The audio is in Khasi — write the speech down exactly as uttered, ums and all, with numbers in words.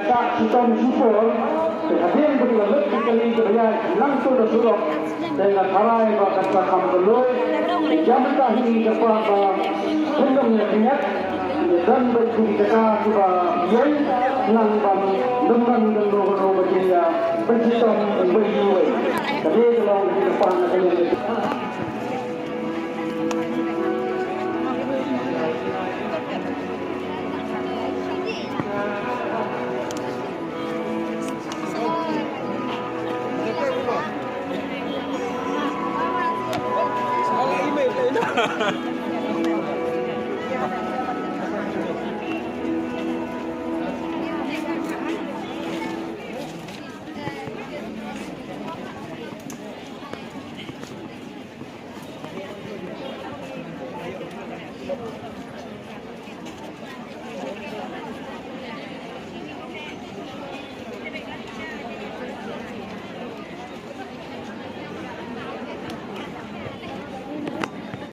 Ka shitom shipor, te hadien ba ki la lut ki kali kiba ïaid nangtu na surok, te nga tharai ba kan sa kham kylluid. Te ïa mynta hi ka kwah ba pynlong ïa ka ñiat, ïa don bad ki jaka kiba ïeng, nang ban ym don kano kano ba jin ïa pynshitom ban ïa iwei. Ka dei ka long ka kwah na ka liang.